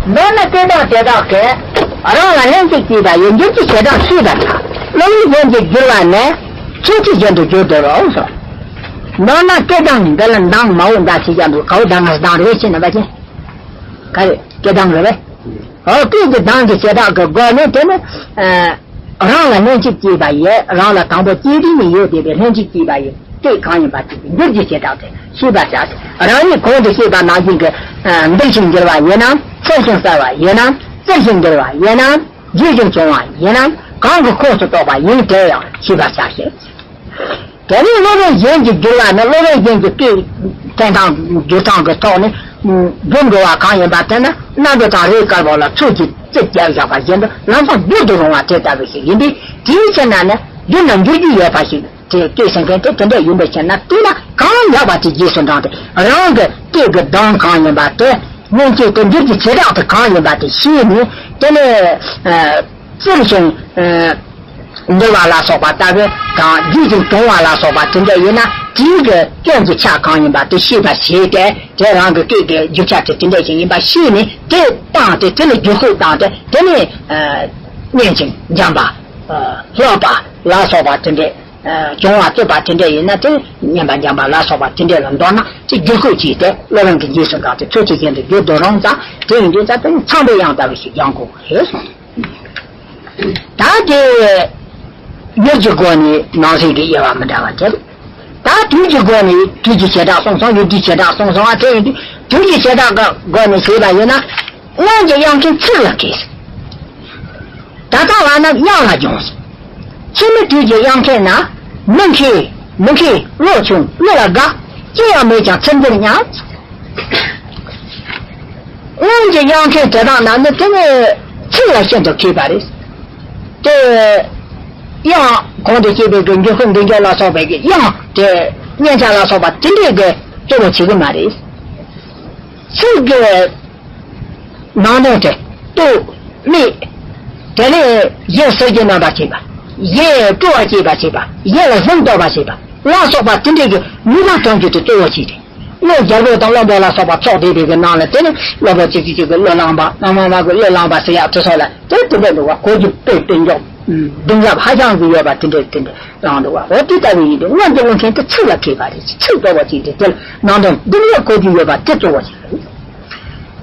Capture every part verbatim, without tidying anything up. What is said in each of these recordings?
མདོར་ན་སྐད་གདངས་དེ་དག་གིས་རང་ལ་ལྷན་ཅིག་སྐྱེས་པ་ཡི་འགྱུར་གྱི་བྱེ་བྲག་ཤེས་པར་བྱ། སློབ་མའི་རྒྱན་གྱིས་བསྒྱུར་བ་ནི་ཚུལ་གྱིས་རྒྱན་དུ་བསྒྱུར་དོ་རུང་སོ། མདོར་ན་སྐད་གདངས་འདི་ལ་འདང་མ་འོ་འདྲ་ཞིག་ཀྱང་འདུག་གའོ་ད་ང་གདངས་རེད་ཅེ་ན་པ་ཅན། ག་རེ་སྐད་གདངས་རེད་པས། འོ་སྐད་ཀྱི་གདངས་ཀྱི་བྱེ་བྲག་གི་སྒོ་ནས་དེ་ནི། རང་ལ་ལྷན་ཅིག་སྐྱེས་པ་ཡི་རང་ལ་དང་པོ་སྐྱེས་རིམ་ནས་ཡོད་བསྡད་པའི་ལྷན་ཅིག་སྐྱེས་པ་ཡི་སྐད་གང་ཡིན་པ་དེ་འགྱུར་གྱི་བྱེ་བྲག་དེ་ཤེས་པར་བྱ་སྟེ། རང་ཉིད་གོང་དུ་བཤད་པ་ནང་བཞིན་གྱི་འདིར་ཞིག་འགྱུར་བ་ཡིན་ནམ། ཚུར་ཞིག་གསལ་བ་ཡིན་ནམ། བཙིར་ཞིག་འགྱུར་བ་ཡིན་ནམ། རྗེས་ཞིག་བྱུང་བ་ཡིན་ནམ། གང་གི་ཁོངས་སུ་གཏོགས་པ་ཡིན་དེ་ཡང་ཤེས་པར་བྱ་ཞེས། དེ་ནས་སློབ་དཔོན་གཞན་གྱིས་བསྒྱུར་བ་ནི་སློབ་དཔོན་གཞན་གྱི་སྐད་འཐེན་སྟངས་བསྒྱུར་སྟངས་ཀྱི་ཐོག་ནས་བསྒྱུར་འགྲོ་བ་གང་ཡིན་པ་དེ་ནི་སྣ་འདྲེན་དང་རེས་དཀར་པོ་ལ་ཚུལ་གྱིས་རྩིས་བརྒྱབ་བཞག་པ་བཞིན་དུ་ལམ་སང་བསྒྱུར་དུ་རུང་བ་དེ་ལྟ་བུ་ཞིག་ཡིན་པས། དེའི་ཕྱིར་ན་ནི་བསྒྱུར་ན་འགྱུར་རྒྱུ་ཡོད་པ་ཞིག་དེ་སྐད་ཟེར་མཁན་དེ་དེ་འདྲ་ཡིན་པའི་ཕྱིར་ན། དེས་ན་གང་ལེགས་པ་དེ་རྗེས་སུ་འབྲངས་ཏེ་རང་གི་སྐད་ཀྱི་གདངས་གང་ཡིན་པ་དེ། མངོན་སྐྱེས་དེ་འགྱུར་གྱི་བྱེ་བྲག་དེ་གང་ཡིན་པ་དེ་ཤེས་ནས། དེ་ནས་བཙིར་ཞིང་འགྱུར་བ་ལ་སོགས་པ་ལྟ་བུ་དང་། རྗེས་ཀྱང་གྲོང་བ་ལ་སོགས་པ་དེ་འདྲ་ཡིན་ན། དེའི་གི་སྐྱོན་གྱི་ཆ་གང་ཡིན་པ་དེ་ཤེས་པར་བྱས་ཏེ། དེ་རང་གི་སྐད་ཀྱི་རྒྱུ་ཆ་དེ་དེ་འདྲ་ཞིག་ཡིན་པ་ཤེས་ནས། དེ་བཏང་སྟེ་དེ་ལ་བསྒྱུར་བཀོད་བཏང་སྟེ། དེ་ནས་སྙན་ཅིང་འཇམ་པ། ལྷག་པ་ལ་སོགས་པ་དེ་འདྲ། གྱོང་བ་རྩོད་པ་དེ་འདྲ་ཡིན་ན། དེ་སྙན་པ་འཇམ་པ་ལ་སོགས་པ་དེ་འདྲ་ལ་འདོགས་ན། དེ་བསྒྱུར་བཀོད་བྱས་ཏེ་སློབ་དཔོན་གྱི་རྗེས་སུ་འབྲངས་ཏེ་ཚུལ་གྱིས་རྒྱན་དུ་བསྒྱུར་དུ་རུང་ཙང་། དེ་ཡིན་དུས་ཙང་དེ་ཚངས་པའི་དབྱངས་ལྟ་བུ་ཞིག་སྦྱང་དགོས་པ་རེད་གསུངས། ད་དེ་ཡུལ་གྱི་སྒོ་ནས་ནང་གསེས་ཀྱི་དབྱེ་བ་མི་འདྲ་བ་དེ་རེད། ད་དུས་ཀྱི་སྒོ་ནས་དུས་ཀྱི་བྱེ་བྲག་གསུངས་སོང་། ཡུལ་དུས་བྱེ་བྲག་གསུངས་སོང་བ། དེ་ཡིན་དུས་དུས་ཀྱི་བྱེ་བྲག་གི་སྒོ་ནས་བྱས་པ་ཡིན་ན། སྔོན་གྱི་དབྱངས་མཁན་ཚིག་ལ་སྐྱེས། ད་ལྟ་བ་རྣམས་དབྱངས་ལ་སྦྱོངས། ཕྱི་མའི་དུས་ཀྱི་དབྱངས་མཁན་ན། མི་མཁས་མི་མཁས། བློ་ཆུང་བློ་ལ་དགའ། ཅི་ཡང་མེད་ཀྱང་ཚིག་འདིར་སྙམ། སྔོན་གྱི་དབྱངས་མཁན་དེ་དག་རྣམས་ནི་དེ་ནི་ཚིག་ལ་ཤིན་ཏུ་མཁས་པ་རེད། དེ་དབྱངས་གོང་དུ་བཤད་པའི་གི་འགྱུར་ཁུག་འདོན་རྒྱུ་ལ་སོགས་པའི་གི་དབྱངས་དེ་སྙན་ཆ་ལ་སོགས་པ་དེ་འདྲའི་གི་གཙོ་བོ་བྱེད་གི་མ་རེད། ཚིག་གི་ནང་དོན་དེ་རྟོགས་སྨྲས། དེ་ནས་གཞན་སེལ་གྱི་རྣམ་པར་བྱེད་པ། གཞན་སྤྲོ་བ་སྐྱེད་པ་བྱེད་པ། གཞན་ལ་ལྷུན་སྟོན་པ་བྱེད་པ་ལ་སོགས་པ་དེ་འདྲའི་གི་ནུས་པ་ཐོན་རྒྱུ་དེ་གཙོ་བོ་བྱས་ཏེ། བློ་རྒྱལ་པོ་དང་བློན་པོ་ལ་སོགས་པ་ཚོགས་བསྡད་པའི་གི་ནང་ལ། དེ་ནི་བློན་པོ་གཅིག་གིས་གཅིག་གི་བློས་བསླངས་པ། བླ་མ་མ་གི་བློས་བསླངས་པ་ཟེར་ཡག་དེ་སོགས་ལ་དེ་དེ་འདྲ་འདུག་བ། གོ་རྒྱུ་དཔེ་དཔེ་འཇོག་གདེང་རབ་ཧ་ཅང་གི་ཡོད་པ་དེ་འདྲ་དེ་འདྲ་བླངས་འདུག་བ། འོ་དེ་ལྟ་བུ་ཡིན་དུས་སྔོན་གྱི་བློན་མཁན་དེ་ཚིག་ལ་མཁས་པ་རེད། ཚིག་གཙོ་བོ་བྱས་ཏེ། དེ་ལ་ནང་དོན་གདེང་རབ་གོ་རྒྱུ་ཡོད་པ་དེ་གཙོ་བོ་བྱས་པ་རེད།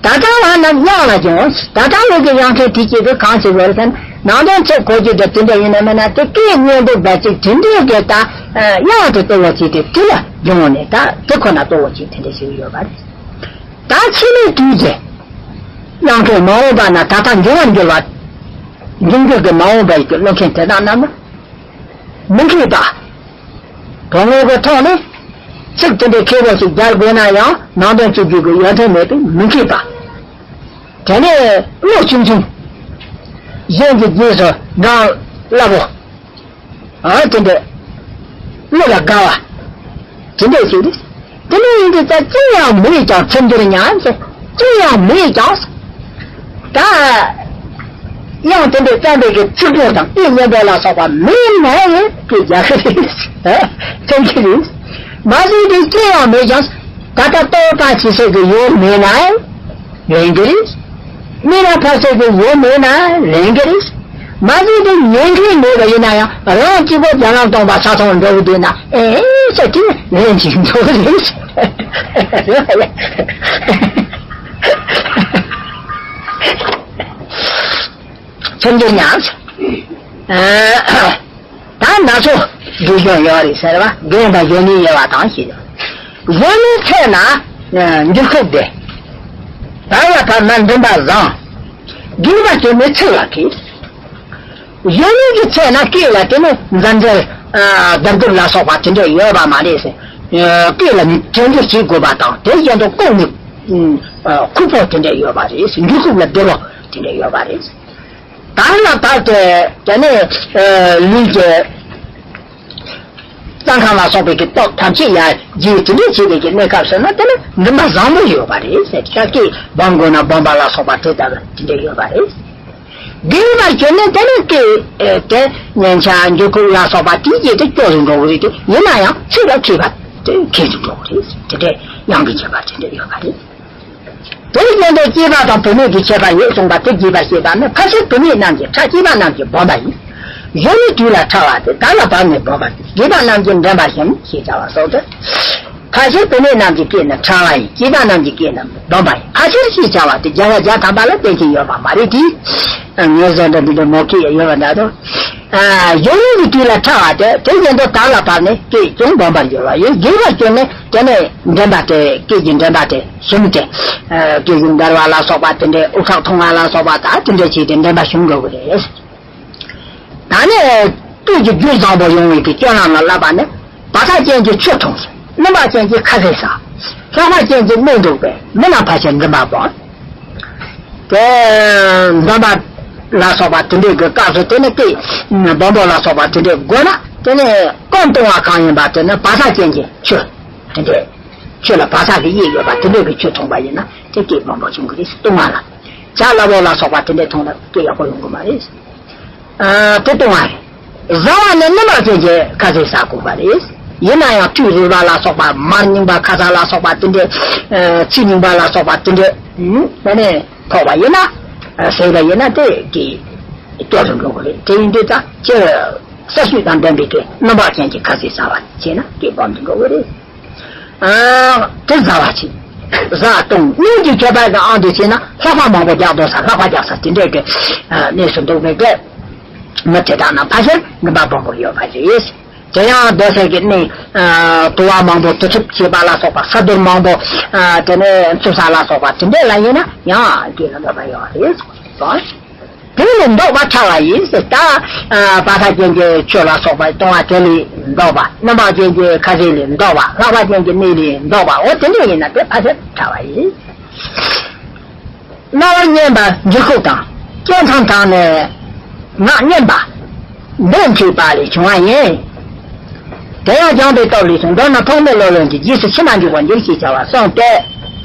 ད་ལྟ་བ་རྣམས་དབྱངས་ལ་སྦྱོངས། ད་ལྟ་བའི་གི་དབྱངས་མཁན་དེ་སྐྱེས་པའི་གང་ཞིག་ལོར་ཟེར་ན། ནང་དོན་ཚིག་གོ་རྒྱུ་དེ་དེ་འདྲ་ཡིན་ན་མིན་ན། དེ་སྐད་སྙན་པོ་འབའ་ཅིག་དེ་འདྲའི་གི་ད་དབྱངས་དེ་གཙོ་བོ་བྱས་ཏེ་དེ་ལ་སྦྱོངས་ནས། ད་དེ་ཁོ་ན་གཙོ་བོ་བྱས་དེ་འདྲ་ཞིག་ཡོད་པ་རེད། ད་ཕྱི་མའི་དུས་ཀྱི་དབྱངས་མཁན་མ་འོངས་པ་ན། ད་ལྟ་འབྱུང་བར་འགྱུར་བ། འབྱུང་འགྱུར་གྱི་མ་འོངས་པའི་གི་བློན་མཁན་དེ་དག་རྣམས་ནི་མི་མཁས་པ། དོན་དངོས་ཀྱི་ཐོག་ནས་ཚིག་དེ་འདྲའི་མཁས་པོ་ཞིག་རྒྱག་དགོས་ན་ཡང་ནང་དོན་གཅིག་གྱུར་གྱི་ཡོན་ཏན་མེད་པས་མི་མཁས་པ། དེ་ནས་བློ་ཆུང་ཆུང་། གཞན་གྱི་རྗེས་སུ་འབྲང་སླ་པོ། ཨ་དེ་འདྲ་བློ་ལ་དགའ་བ་དེ་འདྲ་ཞིག་རེད། དེ་འདྲ་ཡིན་དུས་ད་ཅི་ཡང་མེད་ཀྱང་ཚིག་འདིར་སྙམ་ཟེར། ཅི་ཡང་མེད་ཀྱང་ད་དབྱངས་དེ་འདྲ་བརྩམས་པའི་གི་ཚིག་པོ་དང་སྐད་སྙན་པོ་ལ་སོགས་པ་མེད་ན་ཡང་སྐད་རྒྱག་གི་རེད། ཨ་ཐོན་གྱི་རེད། མ་གཞི་དེ་ཅི་ཡང་མེད་ཀྱང་ད་ལྟ་ལྟོ་ཕག་ཕྱི་སེ་གི་ཡོད་མེད་ན་ལེན་གི་རེད། མི་ལ་ཕ་སེ་གི་ཡོད་མེད་ན་ལེན་གི་རེད། མ་གཞི་དེ་ཉན་གི་མེད་པ་ཡིན་ན་ཡང་། རང་གཅིག་པོ་རྒྱ་ནག་སྟོང་པ་ས་ཐོག་འགྲོ་གི་འདུག་ན། ཨེ་ས་དེ་ལེན་གྱི་འགྲོ་གི་རེད། ཚུར་འགྱུར་ཉག་ཨ། ད་སྣ་ཚོགས་སྒྲུབ་སྦྱོང་ཡོད་རེད་ཟེར་བ། རྒན་དང་གཞོན་ནུའི་དབྱེ་བ་དང་ཞེས། གཞོན་ནུའི་ཚེ་ན་འགྱུར་ཁུག་བདེ། བར་ཡ་བར་ན་འདུན་པ་བཟང་། རྒན་པ་གཞོན་ནུའི་ཚིག་ལ་མཁས། གཞོན་ནུ་གི་ཚེ་ན་སྐད་ལ་དེ་ནི་འཛད་འཕྲིན་རྡབ་རྡུབ་ལ་སོགས་པ་དེ་འདྲ་ཡོད་པ་མ་རེད་ཟེར། སྐད་ལ་དྲན་རྒྱུ་བྱེད་དགོས་པ་དང་། དེ་བཞིན་དུ་ལྐོག་ནས་ཁུག་པོ་དེ་འདྲ་ཡོད་པ་རེད་ཟེར། འགྱུར་ཁུག་ལ་བདེ་བློ་དེ་འདྲ་ཡོད་པ་རེད་ཟེར། ད་ལ་བར་དུ་དེ་ནས་ལུས་ཀྱི་གཙང་ཁང་ལ་སོགས་པའི་གི་སྟོབས་ཐམས་ཅད་ཡར་རྒྱས། དེ་འདྲ་བྱེད་པའི་གི་གནས་སྐབས་སུ་ན་དེ་ནི་འདུན་པ་བཟང་པོ་ཡོད་པ་རེད་ཟེར། ཤ་སྐད་སྦོམ་དགོས་ན་སྦོམ་པ་ལ་སོགས་པ་དེ་ལྟ་བུ་དེ་འདྲ་ཡོད་པ་རེད། རྒན་པ་གཞོན་ནུ་དེ་ནི་སྐད་དེ་སྙན་ཆ་འགྱུར་ཁུག་ལ་སོགས་པ་དེའི་རྗེས་དེ་སྐྱོ་རུ་འགྲོ་གི་རེད་དེ། ཡིན་ན་ཡང་ཚིག་ལ་མཁས་པ་དེ་མཁས་སུ་འགྲོ་གི་རེད། དེ་འདྲའི་དབྱངས་ཀྱི་ཁྱད་པར་དེ་འདྲ་ཡོད་པ་རེད། དེ་བཞིན་དུ་སྐྱེས་པ་དང་བུད་མེད་ཀྱི་ཁྱད་པར་ཡོད་གསུངས་པ་དེ་རྒྱས་པར་བཤད་པ་ནི། ཕལ་ཆེར་བུད་མེད་རྣམས་ཀྱི་ཁྲག་སྐྱེས་པ་རྣམས་ཀྱིས་སྦོམ་པ་ཡིན། གཞོན་ནུའི་དུས་ལ་ཕྲ་བ་སྟེ་དར་ལ་བབས་ནས་སྦོམ་པ་སྟེ། སྐྱེས་པ་རྣམས་ཀྱིས་འདྲེན་པ་བཞིན་ཞེས་བྱ་བ་སོགས་ཏེ། ཕལ་ཆེར་བུད་མེད་རྣམས་ཀྱི་སྐད་ནི་ཕྲ་བ་ཡིན། སྐྱེས་པ་རྣམས་ཀྱི་སྐད་ནི་སྦོམ་པ་ཡིན། ཕལ་ཆེར་ཞེས་བྱ་བ་སྟེ་བརྒྱ་བ་བརྒྱ་ཐམ་པ་ལ་གཏན་ཚིགས་ཡོད་པ་མ་རེད་དེ། ངེས་བཟུང་འདྲ་འདི་འདྲ་མོ་སྐད་ཡོད་པ་འདྲ་དོ། གཞོན་ནུ་གི་དུས་ལ་ཕྲ་བ་སྟེ་དེ་བཞིན་དུ་དར་ལ་བབས་ནས་སྐད་ཀྱང་སྦོམ་པར་འགྱུར་བ་ཡིན། རྒྱས་པར་གྱུར་ནས་དེ་ནས་འདྲེན་པ་སྟེ་སྐད་ཀྱི་འདྲེན་པ་སྟེ་ཞུམ་སྟེ། སྐད་ཀྱི་འདར་བ་ལ་སོགས་པ་དེ་འདྲའི་དབུ་སྐྲ་ཐུང་བ་ལ་སོགས་པ་དག་དེ་འདྲ་བྱས་ཏེ་འདྲེན་པ་ཞུམ་དགོས་ཀྱི་རེད། ད་ནི་སྐད་ཀྱི་རྒྱུད་བཟང་པོ་ཡོང་བའི་གི་སྤྱོད་ལམ་ལ་བསླབ་པ་ནི། བག་ཆགས་ཅན་གྱི་ཆུ་འཐུང་ཞིང་། སྣུམ་བག་ཅན་གྱི་ཁ་ཟས་ཟ། ལྷག་པ་ཅན་གྱི་གནས་འདུག་པས་མི་རྣམས་ཕལ་ཆེར་འདུན་པ་སྦོམ། དེ་འདུན་པ་ལ་སོགས་པ་དེ་འདྲའི་གི་སྐབས་སུ་དེ་ནི་སྐད་སྦོམ་པོ་ལ་སོགས་པ་དེ་འདྲའི་དགོས་ན། དེ་ནི་སྐོམ་གཏོང་བ་གང་ཡིན་པ་དེ་ནི་བག་ཆགས་ཅན་གྱི་ཆུ་དེ་འདྲའི་ཆུ་ལ་བག་ཆགས་ཀྱི་དབྱིབས་ཡོད་པ་དེ་འདྲའི་གི་ཆུ་འཐུང་པ་ཡིན་ན་དེ་སྐད་སྦོམ་པོ་བྱུང་གི་རེད། བཏུང་བ་ལ་ཇ་སླ་པོ་ལ་སོགས་པ་དེ་འདྲའི་འཐུང་ན་སྐད་ཡག་པོ་ཡོང་གི་མ་རེད། ཨ། དེ་བཏུང་བ་རེད། བཟའ་བ་ནི་སྣུམ་བག་ཅན་གྱི་ཁ་ཟས་ཟ་དགོས་པ་རེད། ཡིན་ན་ཡང་བཅུད་རིལ་བ་ལ་སོགས་པ། མར་རྙིང་པ་ཁ་ཚ་ལ་སོགས་པ་དེ་འདྲའི། ཨ། ཚིལ་རྙིང་པ་ལ་སོགས་པ་དེ་འདྲའི། ཨ་ནི་ཕོག་པ་ཡིན་ན། ཨ། ཟས་པ་ཡིན་ན་དེ་གི་སྐྱོ་རུ་འགྲོ་གི་རེད། དེ་ཡིན་དུས་ད་སྤྱིར་གསར་ཤོས་དང་ལྡན་པའི་གི་སྣུམ་བག་ཅན་གྱི་ཁ་ཟས་ཟ་བ་བྱས་ན་སྐད་སྦོམ་དུ་འགྲོ་གི་རེད། ཨ། དེ་བཟའ་བ་བྱེད། བཟའ་བཏུང་གཉིས་ཀྱི་ཁྱད་པར་དང་ཨང་དུ་བྱས་ན་ལྷག་པ་མང་པོ་རྒྱག་འདུག་ས། ལྷག་པ་རྒྱག་ས་དེ་འདྲའི་གི་གནས་སུ་འདུག་པའི་གི་མི་དེ་དག་ནི་ཕལ་ཆེར་འདུན་པ་སྦོམ་པོ་ཡོད་པ་རེད། དེ་ཡང་སྡོད་སའི་གི་གནས། ཨ། དུ་བ་མང་པོ་དུ་ཚུབ་བྱེད་པ་ལ་སོགས་པ། ས་རྡུལ་མང་པོ། ཨ། དེ་ནས་འཚུབ་ས་ལ་སོགས་པ་དེ་འདྲ་ལ་ཡིན་ན་ཡང་སྐད་ལ་འདུན་པ་ཡོད་རེད་གསུངས་སོ། དེ་ལས་འདོགས་པ་ཕྲ་བ་ཡིན་ཟེར། ད་བག་ཆགས་ཅན་གྱི་ཆུ་ལ་སོགས་པ་བཏུང་བ་དེ་ལས་འདོགས་པ། སྣུམ་བག་ཅན་གྱི་ཁ་ཟས་ལས་འདོགས་པ། ལྷག་པ་ཅན་གྱི་གནས་ལས་འདོགས་པ། འོ་དེ་འདྲ་ཡིན་ན་དེ་ཕལ་ཆེར་ཕྲ་བ་ཡིན། རྣ་བར་སྙན་པ་འགྱུར་ཁུག་དང་། སྐྱོན་མཚམས་དག་ནི་ངག་སྙན་པ། འདོད་མཁས་པ་ལས་བྱུང་བ་ཡིན། དེ་ཡང་སྦྱངས་པའི་སྟོབས་ལས་བྱུང་། མདོར་ན་ཐོགས་མེད་བློ་ལྡན་གྱི་རྗེས་སུ་ཕྱི་མ་འཇུག་པར་འགྱུར་ཞེས་བྱ་བ་གསུངས་ཏེ།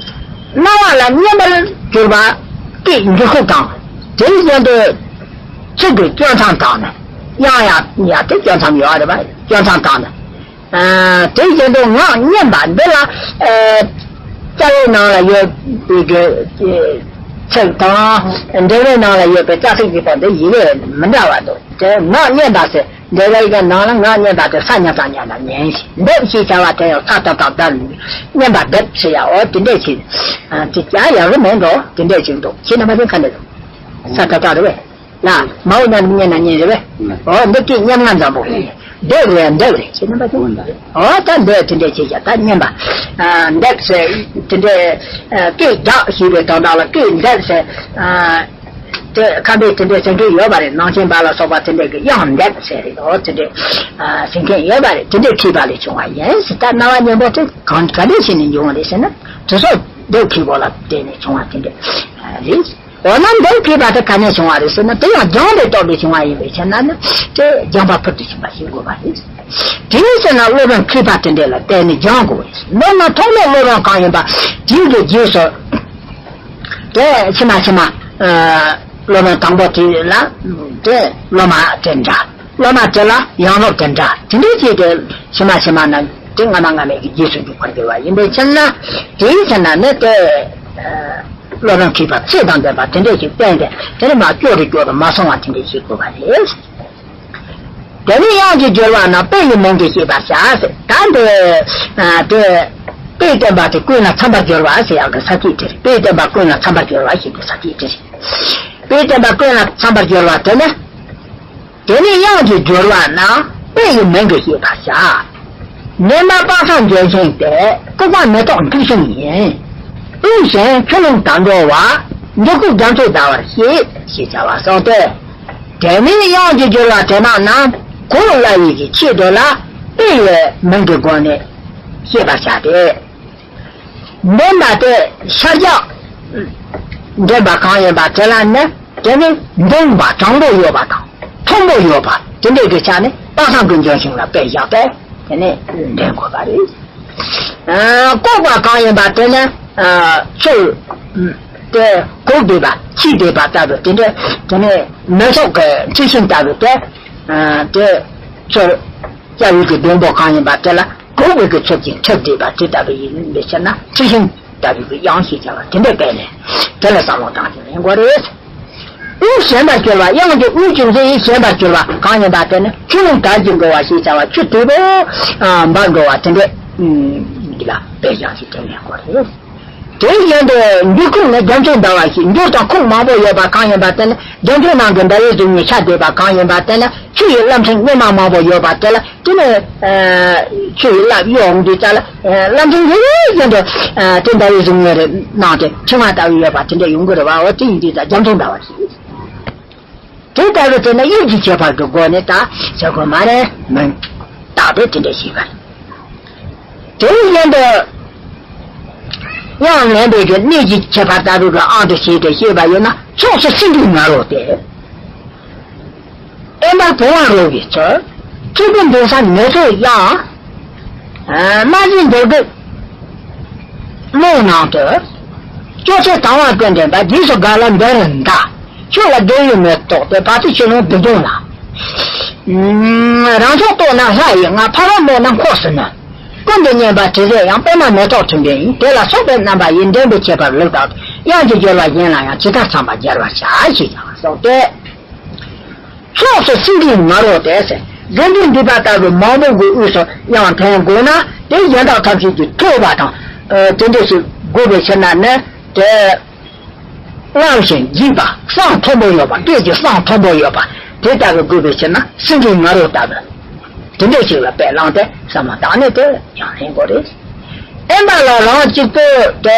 རྣ་བ་ལ་སྙན་པར་གྱུར་པ་སྐད་འགྱུར་ཁུག་དང་། དེ་བཞིན་དུ་ཚིག་གི་སྐྱོན་མཚམས་དག་ནི། དབྱངས་ཡང་ཡང་དེ་སྐྱོན་མཚམས་ཡོད་རེད་པ། སྐྱོན་མཚམས་དག་ནི། ཨ། དེ་བཞིན་དུ་ངག་སྙན་པ་འདི་ལ། ཨ། རྩ་བའི་ནང་ལ་ཡོད་པའི་གི་ཚིག་དང་། འབྲེལ་བའི་ནང་ལ་ཡོད་པའི་རྩ་ཚིག་གི་བར་དུ་ཡི་གེ་མི་འདྲ་བ་འདུག་དེ་ངག་སྙན་པ་ཟེར། འབྲེལ་བའི་གི་ནང་ལ་ངག་སྙན་པ་དེ་ས་ཉ་བཏགས་སྙ་ན་སྙན་ཞིང་། འདེབས་ཞེས་བྱ་བ་དེ་ཡང་ས་ཏ་བཏགས་སྡ་ན་སྙན་པ་འདེབས་ཟེར་ཡ། འོ་དེ་འདྲས་ཅིག་ཨ། དེ་ཀྱང་ཡག་གི་མེད་འགྲོ། དེ་འདྲས་ཅིག་འདུག་ཁྱེད་རྣམ་པ་ཚོས་ག་འདྲ་འདུག་ས་ཏ་བཏགས་རེད་པས། ལ། མའོ་ཉ་ནི་སྙན་ན་སྙན་རེད་པས། ཨོ་འདི་སྐད་སྙན་ངག་འཛམ་བུ། འདེབས་རེད་འདེབས་རེད་ཅེས་རྣམ་པ་ཚོ། ཨོ་ད་འདི་དེ་འདྲས་བྱས་ཀྱང་ད་སྙན་པ། ཨ། འདེབས་ཟེར་དེ་འདྲས། ཨ། སྐད་རྒྱག་ཞེས་པའི་དོན་དག་ལ་སྐད་འདེབས་ཟེར། ཨ། དེ་ཁམས་པའི་དེ་འདྲས་ཟེར་མཁན་ཡོད་པ་རེད། ནང་ཆེན་པ་ལ་སོགས་པ་དེ་འདྲས་ཀྱི་དབྱངས་འདེབས་ཟེར་རེད། ཨོ་དེ་འདྲས། ཨ། ཟེར་མཁན་ཡོད་པ་རེད། དེ་འདྲས་མཁས་པ་ལས་བྱུང་བ་ཡིན་ཟེར། ད་རྣ་བ་སྙན་པོ་དེ་གང་ག་འདྲས་བྱས་ནས་འབྱུང་བ་རེད་ཟེར་ན། དེ་ཚོ་འདེབས་མཁས་པོ་ལ་བརྟེན་ནས་བྱུང་བ་དེ་འདྲས་རེད། འོ་ན་འདི་མཁས་པ་དེ་ག་ནས་བྱུང་བ་རེད་ཟེར་ན། དེ་ཡང་སྦྱངས་པའི་སྟོབས་ལས་བྱུང་བ་ཡིན་པའི་ཕྱིར་ན་ནི། དེ་སྦྱངས་པ་ཕུལ་དུ་ཕྱིན་པ་ཞིག་དགོས་པ་རེད། དེའི་ཕྱིར་ན་སློབ་དཔོན་མཁས་པ་དེ་འདྲ་ལ་བརྟེན་ནས་སྦྱང་དགོས་པ་རེད། མདོར་ན་ཐོགས་མེད་སློབ་དཔོན་གང་ཡིན་པ་དེའི་གི་རྗེས་སུ། དེ་ཕྱི་མ་ཕྱི་མ། ཨ། སློབ་དཔོན་དང་པོ་དེ་ལ་དེ་སློབ་མ་དེ་འདྲ། སློབ་མ་དེ་ལ་ཡང་སློབ་དེ་འདྲ། དེ་འདྲའི་ཚེ་དེ་ཕྱི་མ་ཕྱི་མ་ན་དེ་སྔ་མ་སྔ་མའི་གི་རྗེས་སུ་འཇུག་པར་འགྱུར་བ་ཡིན་པའི་ཕྱིར་ན། དེའི་ཕྱིར་ན་ནི་དེ། ཨ། སློབ་དཔོན་མཁས་པ་ཚད་དང་ལྡན་པ་དེ་འདྲས་ཞིག་བསྟེན་ཏེ། དེ་ནི་མ་སྐྱོ་རུ་སྐྱོ་རུ་མ་སོང་བ་དེ་འདྲས་ཞིག་དགོས་པ་རེད། དེ་ནས་དབྱངས་ཀྱི་སྦྱོར་བ་རྣམས་དཔེ་ཡི་མིང་གིས་བཤད་པར་བྱ་ཟེར། ད་འདི། ཨ། དེ། དཔེའི་བསྟན་པ་དེ་ཀུན་ལ་འཚམ་པར་སྦྱོར་བ་ཟེར་ཡག་གི་ས་བཅད་དེ་རེད། དཔེའི་བསྟན་པ་ཀུན་ལ་འཚམ་པར་སྦྱོར་བ་ཞེས་པའི་ས་བཅད་དེ་རེད། དཔེའི་བསྟན་པ་ཀུན་ལ་འཚམ་པར་སྦྱོར་བ་དེ་ནི། དེ་ནས་དབྱངས་ཀྱི་སྦྱོར་བ་རྣམས་དཔེ་ཡི་མིང་གིས་བཤད་པར་བྱ། ཉི་མ་དཔག་བསམ་ལྗོན་ཤིང་སྟེ། ལྐུགས་པ་མེ་ཏོག་འཁྲུགས་ཤིང་ཡིན། དབུལ་ཞིང་ཆུ་ཀླུང་དག་འགྲོ་བ། འགྱུར་ཁུག་རྒྱ་མཚོ་ཟླ་བར་བཤད། ཞེས་བྱ་བ་སོགས་ཏེ། དེ་ནས་དབྱངས་ཀྱི་སྦྱོར་བ་དེ་རྣམས་ན་གོ་སླ་བའི་གི་ཆེད་དུ་ལ་དཔེ་ཡི་མིང་གི་སྒོ་ནས་བཤད་པར་བྱ་སྟེ། འདི་ལ་དེ་ཤར་རྒྱག་འདྲེན་པ་གང་ཡིན་པ་དེ་ལ་ནི། དེ་ནི་འདོན་པ་དྲང་པོ་ཡོད་པ་དང་མཐུན་པོ་ཡོད་པ་དེ་འདྲའི་གི་ཆ་ནས་དཔག་བསམ་གྱི་ལྗོན་ཤིང་ལ་དཔེ་བཞག་སྟེ་དེ་ནས་འདྲེན་དགོས་པ་རེད། ཨ། ལྐུགས་པ་གང་ཡིན་པ་དེ་ནི། ཨ། ཆུ་དེ་གུག་བསྡད་པ་འཁྱིལ་བསྡད་པ་ལྟ་བུ་དེ་འདྲ། དེ་ནས་མེ་ཏོག་གི་འཁྲི་ཤིང་ལྟ་བུ་དེ། ཨ། དེ་ཆུ་རྒྱ་བོད་ཀྱི་སྡོང་པོ་གང་ཡིན་པ་དེ་ལ་གུག་པའི་གི་ཚུལ་གྱིས་འཁྲིལ་བསྡད་པ་དེ་ལྟ་བུ་ཡིན་པའི་ཕྱིར་ན། འཁྲི་ཤིང་ ལྟ་བུའི་གི་དབྱངས་ཞེས་བྱ་བ་དེ་འདྲ་བས་ནས་དེ་ལ་བསམ་བློ་བཏང་ཞིང་ལེན་དགོས་རེད། དབུགས་ཞན་པར་གྱུར་པ། དབྱངས་ཀྱི་དབུགས་ཀྱི་མཛེས་ཡིས་ཞན་པར་གྱུར་པ་གང་ཡིན་པ་དེ་ནི་ཆུ་རླུང་དར་གྱི་འགྲོ་བ་ཞེས་བྱ་བ་ཆུ་དལ་པོ་འབབ་འགྲོ་བ་དེ་འདྲ་འདི་ལ་དཔེ་བཞག་ཅིག་དྲན་ནས་དགོས་རེད། དེའི་ཡན་དུ་འགྱུར་ཁུངས་ནི་རྒྱ་མཚོའི་ཟླ་བ་བཞིན་འགྱུར་དང་ཁུངས་མང་པོ་ཡོད་པ་གང་ཡིན་པ་དེ་ནི་རྒྱ་མཚོའི་ནང་གི་ཟླ་བའི་གཟུགས་བརྙན་ཆགས་བསྡད་པ་གང་ཡིན་པ་དེ་ནི་ཆུ་ཡི་རླབས་ཕྲེང་སྙེ་མ་མང་པོ་ཡོད་པ་དེ་ལ་དེ་ནི་ཆུ་ཡི་རླབས་གཡོ་འོང་དུས་ཙ་ལ་རླབས་ཕྲེང་ཡོད་བཞིན་དུ་དེ་ཟླ་བའི་གཟུགས་བརྙན་རེ་ནང་དེ་ཕྲེང་བ་ལྟ་བུ་ཡོད་པ་དེ་འདྲ་ཡོང་གི་རེད་བ། འོ་དེ་ཡིན་དུས་ཙ་རྒྱ་མཚོའི་ཟླ་བ་ཞིག་དེ་ལྟ་བུ་དེ་ནི་དབྱིབས་ཀྱི་ཁྱད་པར་གྱི་སྒོ་ནས་ད་ཟེར་དགོས་མ་རེད། མིང་བཏགས་པས་དེ་འདྲ་ཞིག་པ་རེད། དེའི་ཡན་དུ་དབྱངས་ལེན་པའི་གི་གནས་ཀྱི་ཁྱད་པར་ལྟ་བུ་གི་དབང་དུ་བྱས་ཏེ་བཤད་པ་ཡིན་ན་ཕྱོགས་སུ་སེང་གེའི་ང་རོ་སྟེ། དབེན་པར་བུང་བ་རོལ་བའི་ཚུལ། ཁྱེད་ཀྱི་འདུན་ས་ནེ་ཙོའི་དབྱངས། རྨ་བྱའི་འདོད་རྒུ་རྨོག་ནང་དུ། སྐྱོ་ཚལ་དང་བ་ཀུན་ལྡན་པ། རྗེས་སུ་དགའ་བ་འདི་རུ་འདའ། ཁྱོད་ལ་རྡོ་ཡི་མེ་ཏོག་སྟེ། བ་སྤུའི་ཆུ་ཀླུང་བདུད་གདོན་ལ། རང་ཕྱོགས་རྟོགས་ན་ལྷ་ཡི་མངའ། ཕ་རོལ་རྨོངས་ན་འཁོར་སུ་ནོན། ཀུན་ཏུ་སྙན་པ་དྲི་ཟའི་དབྱངས། པདྨ་མེ་ཏོག་ཕྲེང་བའི་དབྱིངས། དེ་ལ་སོགས་པའི་རྣམ་པ་ཡིས། འདྲེན་པའི་ཁྱད་པར་ལུགས་དང་། དབྱངས་ཀྱི་སྦྱོར་བ་གཞན་ལ་ཡང་། ཇི་ལྟར་ཚང་བར་སྦྱར་བར་བྱ། ཞེས་ཀྱང་གསུངས་ཏེ། ཕྱོགས་སུ་སེང་གེའི་ང་རོ་སྟེ་ཟེར། དགེ་འདུན་འདུས་པ་ལྟ་བུ་མང་པོ་གི་དབུས་སུ་ཡང་འཐེན་དགོས་ན་དེ་གཞན་དག་ཐམས་ཅད་ཀྱིས་ཐོས་པ་དང་། ཨ་དེ་འདྲ་ཞིག་དགོས་པའི་ཕྱིར་ན་ནི་དེ་སྔར་བཞིན་འཇིགས་པ་གསང་མཐོན་པོ་ཡོད་པ། སྐད་ཀྱི་གསང་མཐོན་པོ་ཡོད་པ་དེ་ལྟ་བུ་དགོས་པའི་ཕྱིར་ན་སེང་གེའི་ང་རོ་ལྟ་བུ་དེ་འདྲ་ཞིག་ལ་དཔེ་བླངས་ཏེ་བསམ་བློ་བཏང་ནས་དེ་ཡང་ལེན་དགོས་རེད། དབེན་པ་ལ་རང་གཅིག་པུ་དེ་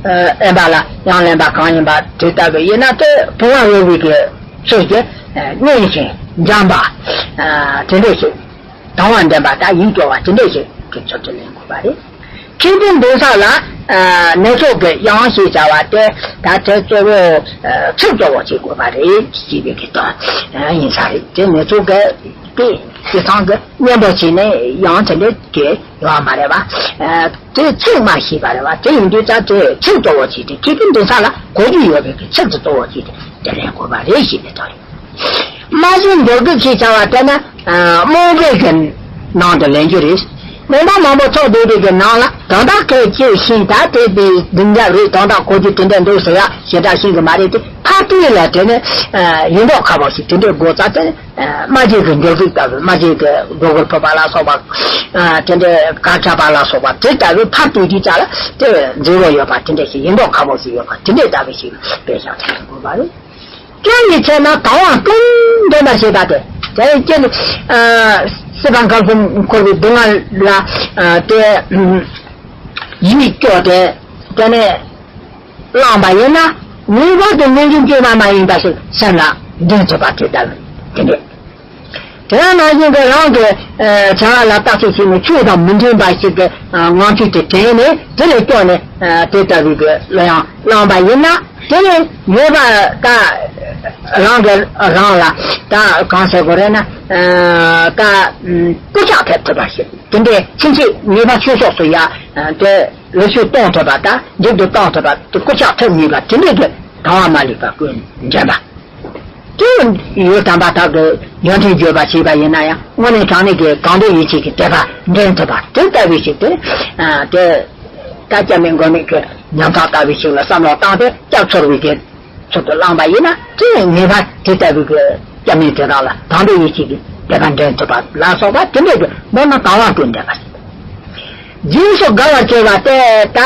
ཨ་དབེན་པ་ལ་ཡང་ལེན་པ་གང་ཡིན་པ་དེ་ལྟ་བུ་ཡིན་ན་དེ་བུང་བ་རོལ་བའི་གི་ཚུལ་གྱིས་ཨ་མཉེན་ཞིང་འཇམ་པ་ཨ་དེ་འདྲ་ཞིག་དང་བ་ལྡན་པ་དང་ཡིད་སྐྱོ་བ་དེ་འདྲ་ཞིག་གི་ཚུལ་དུ་ལེན་དགོས་པ་རེད། ཁྱེད་ཀྱི་འདུན་ས་ལ་ཨ་ནེ་ཙོ་གི་དབྱངས་ཞེས་བྱ་བ་དེ་ད་དེ་གཙོ་བོ་ཨ་ཚིག་གཙོ་བོ་བྱེད་དགོས་པ་རེད་ཅེས་པའི་གི་དོན་ཨ་ཡིན་ས་རེད། དེ་ནེ་ཙོ་གི་དེ་དེ་ཚང་གི་གཉེན་པོ་བྱས་ནས་དབྱངས་དེ་འདྲ་གི་ཡོད་མ་རེད་བ། ཨ་དེ་ཚིག་མ་ཤེས་པ་རེད་བ། དེ་ཡིན་དུས་ད་དེ་ཚིག་གཙོ་བོ་བྱས་ཏེ་ཁྱེད་ཀྱི་འདུན་ས་ལ་གོ་རྒྱུ་ཡོད་པའི་གི་ཚིག་དེ་གཙོ་བོ་བྱས་ཏེ་དེ་ལེན་དགོས་པ་རེད་ཞེས་པའི་དོན་རེད། རྨ་བྱའི་འདོད་རྒུ་ཞེས་བྱ་བ་དེ་ནི་ཨ་རྨོངས་པའི་གི་ནང་དུ་ལེན་རྒྱུ་རེད། རྨོངས་པ་མང་པོ་ཚོགས་བསྡད་པའི་གི་ནང་ལ་དོན་དག་གལ་ཆེ་ཞིང་ད་དེ་དེའི་བདུན་རྒྱབ་རེད། དོན་དག་གོ་རྒྱུ་དེ་འདྲ་འདུག་ཟེར་ཡ་ཞེ་དྲག་ཤེས་གི་མ་རེད་དེ། ཕར་བལྟས་ལ་དེ་ནི་ཨ་ཡིན་མདོག་ཁ་པོ་ཞིག་དེ་འདྲའི་སྒོ་རྩ་དེ་ནི་ཨ་རྨ་བྱའི་གི་འདོད་རྒུ་ལྟ་བུ། རྨ་བྱའི་གི་སྒྲོ་གུར་ཕུབ་པ་ལ་སོགས་པ། ཨ་དེ་འདྲའི་གར་འཁྲབ་པ་ལ་སོགས་པ་དེ་ལྟ་བུ་ཕར་བལྟས་དུས་ཙ་ལ་དེ་མཛེས་པོ་ཡོད་པ་དེ་འདྲ་ཞིག་ཡིན་མདོག་ཁ་པོ་ཞིག་ཡོད་པ་དེ་འདྲའི་ལྟ་བུ་ཞིག་དཔེ་བཞག་ཐུབ་དགོས་པ་རེད། སྐྱོན་ཡི་ཚད་ན་དང་བ་ཀུན་ལྡན་པར་བྱེད་པ་སྟེ། དེ་སྐྱོན་ནི་ཨ་སྲིད་པ་འཁོར་གསུམ་འཁོར་བའི་སྡུག་བསྔལ་ལ་ཨ་དེ་ཡིད་སྐྱོ་སྟེ་དེ་ནས་བླངས་པ་ཡིན་ན་ངེས་པར་དུ་ངེས་འབྱུང་སྐྱེས་པ་མ་ཡིན་པ་ཞིག་སེམས་ལ་འདྲེན་ཐུབ་པ་དེ་ལྟ་བུ་དེ་འདྲས། དེ་ནང་བཞིན་གྱི་རང་གི་ཨ་བྱ་བ་ལ་བརྟག་དཔྱད་བྱས་ནས་ཆོས་དང་མི་མཐུན་པ་ཞིག་གི་ཨ་ངང་ཚུལ་དེ་དྲན་ནས་དེ་ལས་སྐྱོ་ནས་ཨ་དེ་ལྟ་བུའི་གི་གླུ་དབྱངས་བླངས་པ་ཡིན་ན། དེ་ནས་ངེས་པ་ད་རང་གི་རང་ལ་ད་གང་ཟེར་དགོས་རེད་ན་ཨ་ད་སྐུལ་ལྕག་ཐེབས་ཐུབ་པ་ཞིག་དེ་འདྲའི་ཕྱིན་ཆད་ངེས་པ་ཆོས་ཕྱོགས་སུ་ཡ་ཨ་དེ་ལེགས་ཤོས་གཏོང་ཐུབ་པ་དང་མཇུག་ཏུ་གཏོང་ཐུབ་པ་སྐུལ་ལྕག་ཐེབས་ནུས་པ་དེ་འདྲའི་གི་དང་བ་མ་ལུས་པ་ཀུན་འདྲེན་པ། དེ་ཡུལ་དམ་པ་དག་གི་ཡོན་ཏན་བརྗོད་པ་བྱས་པ་ཡིན་ན་ཡང་དངོས་གནས་དྲང་གནས་ཀྱི་གང་འདོད་ཡིད་ཆེས་ཀྱི་དད་པ་འདྲེན་ཐུབ་པ་དེ་ལྟ་བུའི་ཞིག་དེ། ཨ་དེ་ད་སྐྱབས་གནས་མགོན་མེད་ཀྱི་ཉམ་ཐག་ལྟ་བུའི་ཞིག་ལ་བསམ་བློ་བཏང་སྟེ་སྐྱབས་ཚོར་བའི་གི་ཚུལ་དུ་བླངས་པ་ཡིན་ན་དེ་ངེས་པར་དེ་ལྟ་བུའི་གི་སྐྱབས་གནས་དེ་དག་ལ་གང་འདོད་ཡིད་ཆེས་ཀྱི་དད་པ་འདྲེན་ཐུབ་པ་ལ་སོགས་པ་དེ་འདྲའི་གི་མདོར་ན་དང་བ་ཀུན་ལྡན་པ་ཞིག་རྗེས་སུ་དགའ་བར་བྱེད་པ་དེ་ད་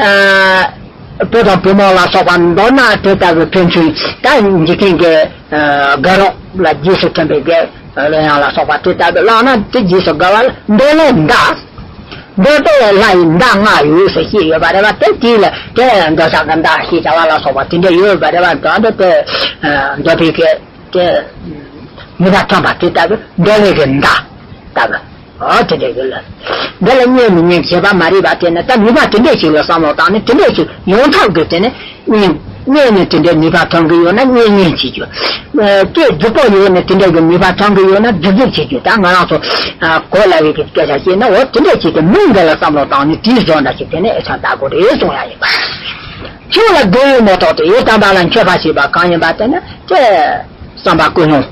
ཨ་བུ་དང་བུ་མོ་ལ་སོགས་པ་མདོར་ན་དེ་ལྟ་བུའི་ཕན་ཚུན་ད་འཇིག་རྟེན་གྱི་ཨ་དགའ་རོགས་ལ་རྗེས་སུ་མཐུན་པའི་དགེ་གླུ་དབྱངས་ལ་སོགས་པ་དེ་ལྟ་བུ་བླངས་ན་དེ་རྗེས་སུ་དགའ་བ་ལ་འདོད་ལྷའི་མདའ། འདོད་པའི་ལྷ་ཡི་མདའ་ལྔ་ཡོད་ཟེར་བཤད་ཡོད་པ་རེད་བ། དེ་དེ་ལ་དེ་འདོད་ཆགས་ཀྱི་མདའ་ཞེས་བྱ་བ་ལ་སོགས་པ་དེ་འདྲ་ཡོད་པ་རེད་བ། ད་འདི་དེ་ཨ་འདོད་པའི་གི་དེ་ནུས་པ་ཐོན་པ་དེ་ལྟ་བུ་འདོད་ལྷའི་གི་མདའ་ལྟ་བུ། ཨོ་དེ་འདྲ་ཡོད་ལ། འདི་ལ་གཉེན་མི་གཉེན་བྱེད་པ་མ་རེད་པ། དེ་ནི་ད་ནུས་པ་དེ་འདྲ་ཞིག་ལ་བསམ་བློ་བཏང་ནས་དེ་འདྲ་ཞིག་ཡོང་ཐབས་དགོས། དེ་ནི་གཉེན་གཉེན་ནི་དེ་འདྲའི་ནུས་པ་ཐོན་གི་ཡོད་ན་གཉེན་གཉེན་བྱེད་རྒྱུ། སྐད་རྫིག་པོ་ཡོད་ནི་དེ་འདྲ་གི་ནུས་པ་ཐོན་གི་ཡོད་ན་རྫིག་རྫིག་བྱེད་རྒྱུ། ད་ང་རང་ཚོ་ཨ་གོ་སླ་བའི་གི་སྐད་ཆ་བཤད་ན་འོ་དེ་འདྲ་བྱེད་དེ་མིང་འདི་ལ་བསམ་བློ་བཏང་ནས་དེའི་བཟོ་འདྲ་ཞིག་དེ་ནི་ཨེ་ཆང་ལྟ་དགོས་རེད་གསུང་ཡ་ཡིན་པ། ཁྱོད་ལ་རྡོ་ཡི་མེ་ཏོག་དེ་ཡི་དམ་པ་ལ་མཆོད་པ་བྱེད་པ་གང་ཡིན་པ་དེ་ནི་དེ། བསམ་པ་ཀུན་སློང་།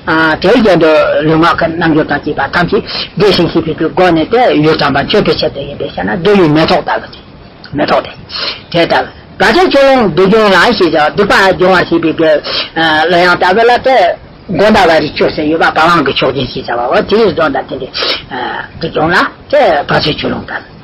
ཨ་དེའི་རྒྱན་དུ་ལུས་ངག་གི་རྣལ་འབྱོར་དང་བཅས་པ་ཐམས་ཅད་བདེ་ཞིང་སྐྱིད་པའི་གི་སྒོ་ནས་དེ་ཡུལ་དམ་པ་མཆོད་པའི་ཆེད་དུ་ཡིན་པས་ཤེ་ན་རྡོ་ཡི་མེ་ཏོག་ལྟ་བུ་དེ། མེ་ཏོག་དེ། དེ་ལྟར་བར་ཆད་ཆུ་ཀླུང་སྡུག་སྦྱོང་ལ་ཞེས་བྱ་བ་སྡིག་པ་སྦྱོང་བར་བྱེད་པའི་གི་ལོ་ཡང་ལྟ་བུ་ལ་དེ་མགོ་ཟླ་བ་རི་ཆོས་སུ་ཡོད་པ་བ་ལང་གི་ཕྱོགས་ཀྱི་ཞེས་བྱ་བ་འོ་དེའི་རྫོང་དང་དེ་འདྲའི་སྡུག་སྦྱོང་ལ་དེ་བར་ཆད་ཆུ་ཀླུང་ལྟར།